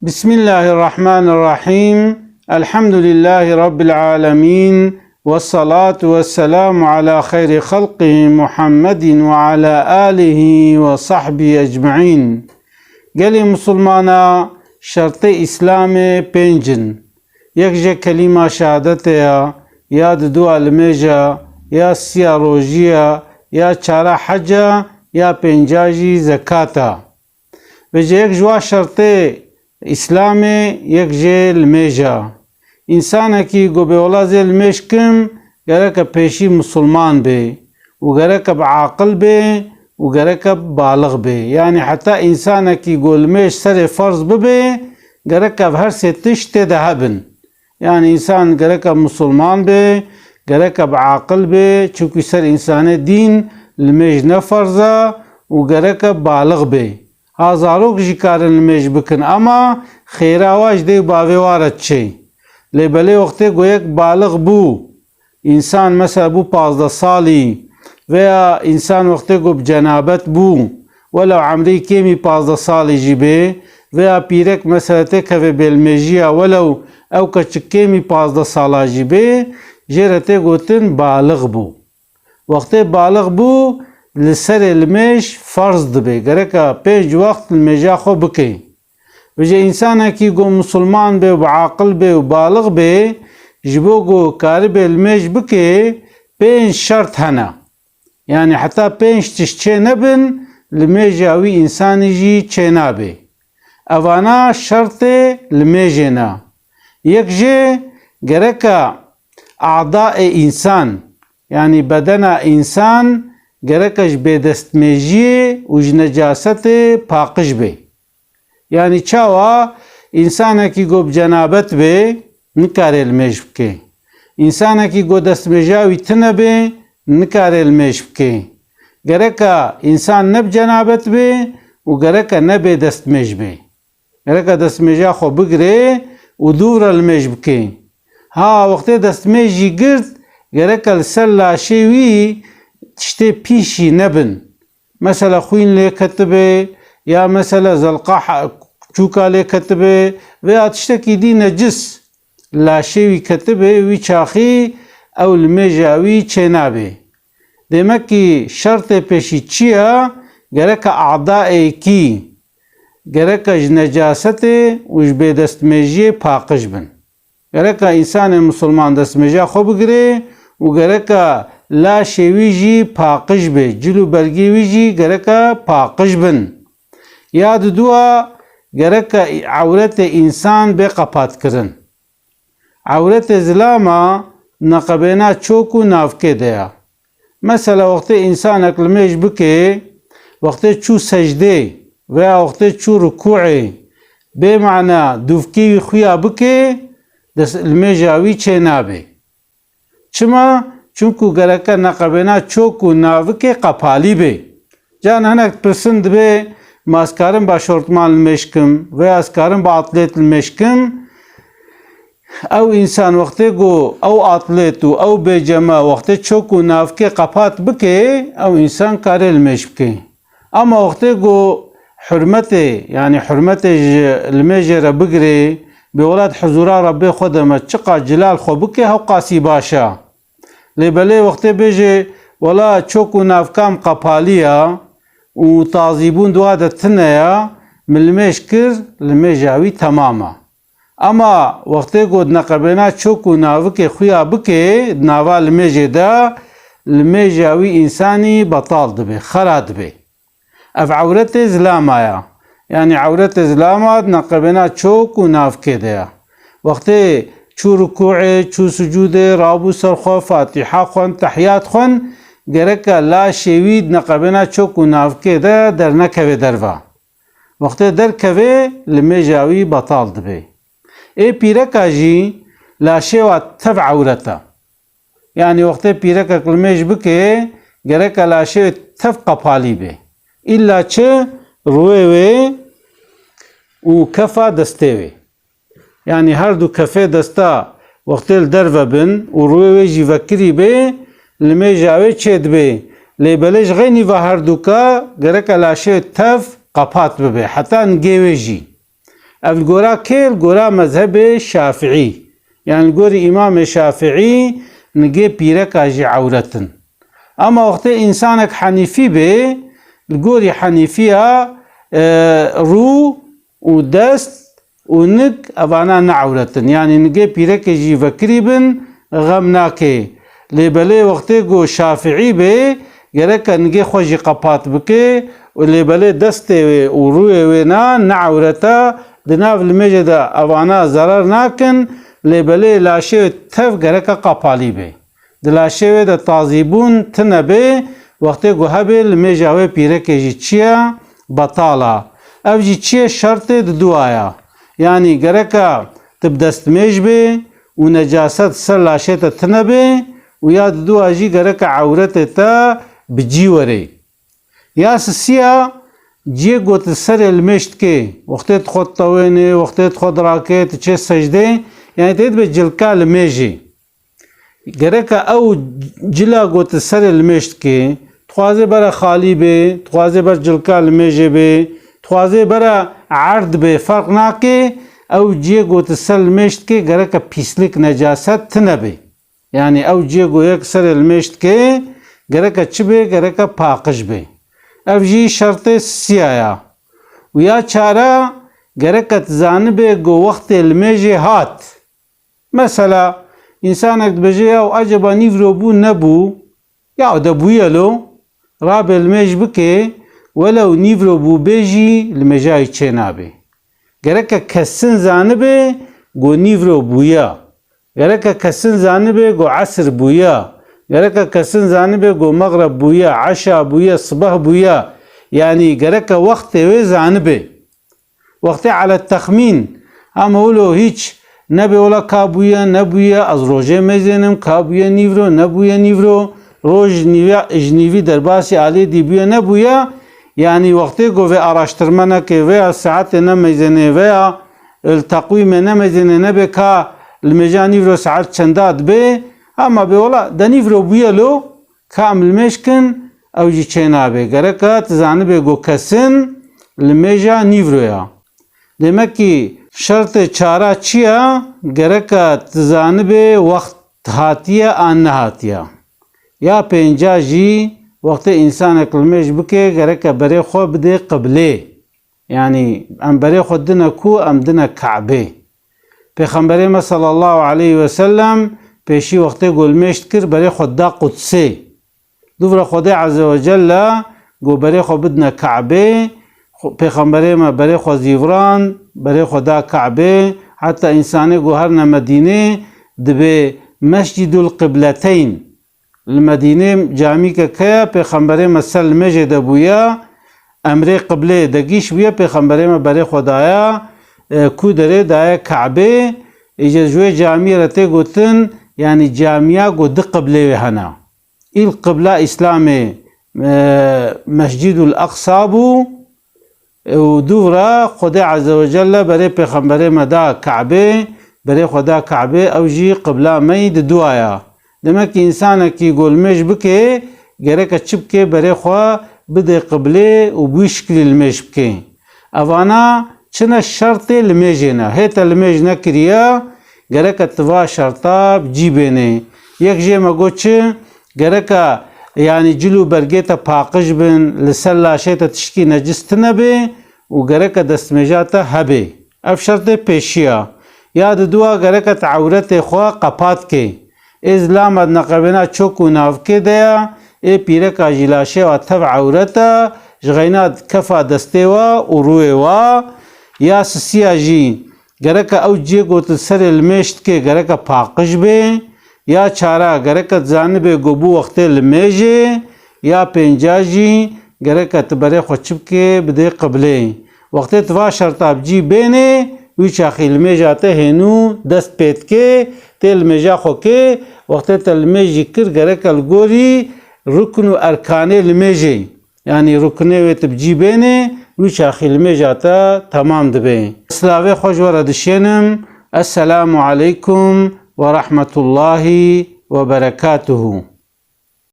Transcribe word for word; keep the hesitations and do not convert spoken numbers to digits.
Bismillahirrahmanirrahim. Elhamdülillahi Rabbil alemin. Ve salatu ve selamu ala hayri halqihi Muhammedin ve ala alihi ve sahbihi ecmaîn. Gelê Musulmana, şertê Îslamê pênc in. Yek jê kelîma şehadetê ya, ya didua limêja, ya siya rojî ya, ya çara heca, ya pênca jî zekata. Vêce yek ji wa şertê Îslamê, yek jê limêja. Însanekî ku bê wela zê limêj kim, gereke pêşî misilman bê û gereke bi aqil bê û gereke balix bê. Yanî heta însanekî ku limêj serê ferz bibê, gereke ev her sê tişt tê de hebin. Yanî însan gereke misilman bê, gereke bi aqil bê, çimkî ser însanê dîn limêj ne ferz e û gereke balix bê. Ha zarok jî karin limêj bikin, ama xêra wa ji dê û bavê wa re diçê. Lê belê wextê ku yek balix bû, însan mesela bû pazdeh salî, veya însan wextê ku bi cenabet bû, welew emrî kêmî pazdeh salî jî bê, veya pîrek mesela têkeve bêlimêjiya, welew ew keçik kêmî pazdeh sala jî bê, jê re tê gotin balix bû. Wextê balix bû, li serê limêj ferz dibe. Gereka pênc wext limêja xwe bike. Vêce însanekî ku misilman be û bi aqil be û balix be, ji bo ku karibe limêj bike, pênc şert hene. Yanî heta pênc tişt çê nebin, limêja wî însanî jî çê nabe. Evana şertê limêjê ne. Yek jê gereka adaê însan, yanî bedena însan gereke ji bêdestmêjiyê û ji necasetê paqij be. Yanî çawa însanekî ku bi cenabet be, nikare limêj bike. Însanekî ku destmêja wî tune be, nikare limêj bike. Gereka însan ne bi cenabet be û gereke ne bêdestmêj be. Gereka destmêja xwe bigire û dûv re limêj bike. Ha, wextê destmêj jî girt, gereka li ser laşê wî tiştê pîs jî nebin. Mesela xwîn lê ketibe, ya mesela zelqa ha-, çûka lê ketibe, veya tiştekî dî necis laşê wî ketibe, wî çaxî ew limêja wî çênabe. Demek kî şertê pêşî çi ye? Gereka adaêkî, gereka ji necasetê û ji bêdestmêjiyê paqij bin. Gereka însanê misilman destmêja xwe bigire û gereka laşê wî jî paqij be, cil û bergê wî jî gereka paqij bin. Ya didua gereka ewretê însan bê qepatkirin. Ewretê zilama neqebêna çok û navkê de ya. Mesela wextê însanek limêj bike, wextê çû secdê veya wextê çû rukûê, bê mana dûvkê wî xuya bike, des-, limêja wî çê nabe. Çima? Çunku gereke neqebêna çok û navikê qepalî bê. Can hinek pirsin dibe, ma ez karim bi şortman limêj kim veya ez karim bi atlet limêj kim? Ew însan wextê ku ew atlet û ew bêceme wextê çok û navkê qepat bike, ew însan kare limêj bike. Ama wextê ku hurmetê, yanî hurmetê ji limêjê re bigire, bi welat huzura Rebbê xwe de me çiqa cilal xwe bike, hewqasî baş e. Lê belê wextê bêje, wela çok û navkam qepalî ya û tazîbûn di wa de tune ya, min limêj kir, limêja wî temam e. Ema wextê ku di neqebêna çok û navikê xuya bike, di nava limêjê de, limêja wî însanî betal dibe, xera dibe. Ev ewretê zilama ya. Yanî ewretê zilama di neqebêna çok û navkê de ya. Wextê çû rukûê, çû sucûdê, rabû ser xwe, Fatîha xwend, tehiyat xwend, gereke laşê wî di neqebêna çok û navkê de dernekeve derva. Wextê derkeve, limêja wî betal dibe. Ê pîreka jî laşê wa tev ewret e. Yanî wextê pîrekek limêj bike, gereke laşê wê tev qepalî be. Îlla çi? Rûyê wê û kefa destê wê. Yanî her du kefê desta wextê li derve bin û rûyê wê jî vekirî be, limêja wê çê dibe. Lê belê ji xeynî ve her duka gereke laşê wê tev qepat bibe. Heta nigê wê jî. Ev li gora kê? Li gora mezhebê Şafiî. Yani li gorî Îmamê Şafiî nigê pîreka jî ewret in. Ama wextê însanek Henîfî bê, li gorî Henîfiya, e, rû û dest û nik evana ne ewret in. Yani nigê pîrekê jî vekirî bin, xem nake. Lê belê wextê ku Şafiî bê, gereke nigê xwe jî qepat bike û lê belê destê wê û rûyê wê na ne ewret e, di nav limêjê de evana zerar nakin, lê belê laşê wê tev gereke qapalî bê. Di laşê wê de tazîbûn tine bê, wextê ku hebe limêja wê pîrekê jî çi ye? Betal a. Ev jî çi ye? Şertê di dua ya. Yanî gereke tu bi destmêj bê û necaset ser laşê te tine bê û ya di dua jî gereke ewretê te bi cî were. Ya sisiya, ciyê ku tu serê limêj dikê, wextê tu xwe ditewênê, wextê tu xwe dirakê, tu çê secdê, yani tê dibe cilka limêjê. Gereke ew cila ku tu serê limêj dikê, dixwazê bere xalî bê, dixwazê ber cilka limêjê bê, dixwazê bere erd bê, ferq nake, ew ciyê ku tu ser limêj dikê, gereke pîslik, necaset tine bê. Yani ew ciyê ku yek serê limêj dikê, gereke çi bê? Gereke paqij bê. Ev jî şertê sisiya ya. Û ya çara, gereke tu zanibê ku wextê limêjê hat. Mesela, însanek dibêje, "Ya eceba nîvro bû, nebû?" Ya de bûye lo, rabê limêj bike, welew nîvro bû bê jî limêja wî çênabe. Gereke kesin zanibe ku nîvro bûye. Gereke kesin zanibe ku esir bûye. Gereke kesin zanibe ku mexreb bûye, eşa bûye, sibeh bûye. Yanî gereke wextê wê zanibe. Wextê ele texmîn, ama wilo hîç nebe, wela ka bûye, nebûye, ez rojê meyzênim, ka bûye nîvro, nebûye nîvro, roj nîve-, ji nîvî derbasî alê dî bûye, nebûye. Yanî wextê ku vê araştirme neke, veya saetê nemeyzênê, veya li teqwîmê nemeyzênê, nebe ka limêja nîvro saet çenda dibe, ama bê wela de nîvro bûye lo, ka em limêj kin, ew jî çênabe. Gereke tu zanibe ku kesin limêja nîvro ya. Demek ki şertê çara çi ya? Gereke tu zanibe wext hatiye an nehatiye. Ya pênca jî, wextê însanek limêj bike, gereke berê xwe bide qiblê. Yanî em berê xwe dine ku? Em dine Kabê. Pêxemberê me sallallahu aleyhi ve sellem pêşî wextê ku limêj dikir, berê xwe da Qudsê. Dûvra Xwedê Azze ve Celle ku berê xwe bidine Kabê, xwe-, Pêxemberê me berê xwe zîviran, berê xwe da Kabê, heta însanê ku herine Medînê dibe Mescîdul Qibleteyn. Li Medînê camîke ke ye, Pêxemberê me ser limêjê de bûye, emrê qiblê de gîş bûye, Pêxemberê me berê xwe daye, e, ku derê daye Kabê, îce ji wê camiyê re tê gotin, yanî camiya ku du qiblê wê hene. Îl qibla Îslamê, e, Mescîdul Eqsa bû, û dûvra Xwedê Azze ve Celle berê Pêxemberê me da Kabê, berê xwe da Kabê, ew jî qibla me yî di dua ya. Demek ki însanekî ku limêj bike, gereke çi bike? Berê xwe bide qiblê û bi wî şiklî limêj bike. Evana çi ne şertê limêjê ne. Hê te limêj nekiriye, gereke tu va şerta bi cî bênê. Yek jê me got çi? Gereke, yanî cil û bergê te paqij bin, li ser laşê te tiştkî necis tine bê û gereke destmêja te hebê. Ev şertê pêşî ya. Ya di dua gereke tu ewretê xwe qepat kê. Ê zilama di neqebêna çok û navkê de ya, ê pîreka jî laşê wa tev ewret e, ji xeyna kefa destê wa û rûyê wa. Ya sisiya jî, gereke ew cihê ku tu serê limêj dikê, gereke paqij bê. Ya çara, gereke tu zanibê ku bû wextê limêjê. Ya pênca jî, gereke tu berê xwe çi bikê, bidê qiblê. Wextê tu va şerta bi cî bênê, wî çaxî limêja te hênû dest pê dikê, tê limêja xwe kê. Wextê te limêj jî kir, gereke li gorî rukn û erkanê limêjê, yanî ruknê wê tu bi cî bênê, wî çaxî limêja te temam dibe. Silavê xwe ji we re dişênim. Esselamu aleykum ve rahmetullahi ve berekatuhu.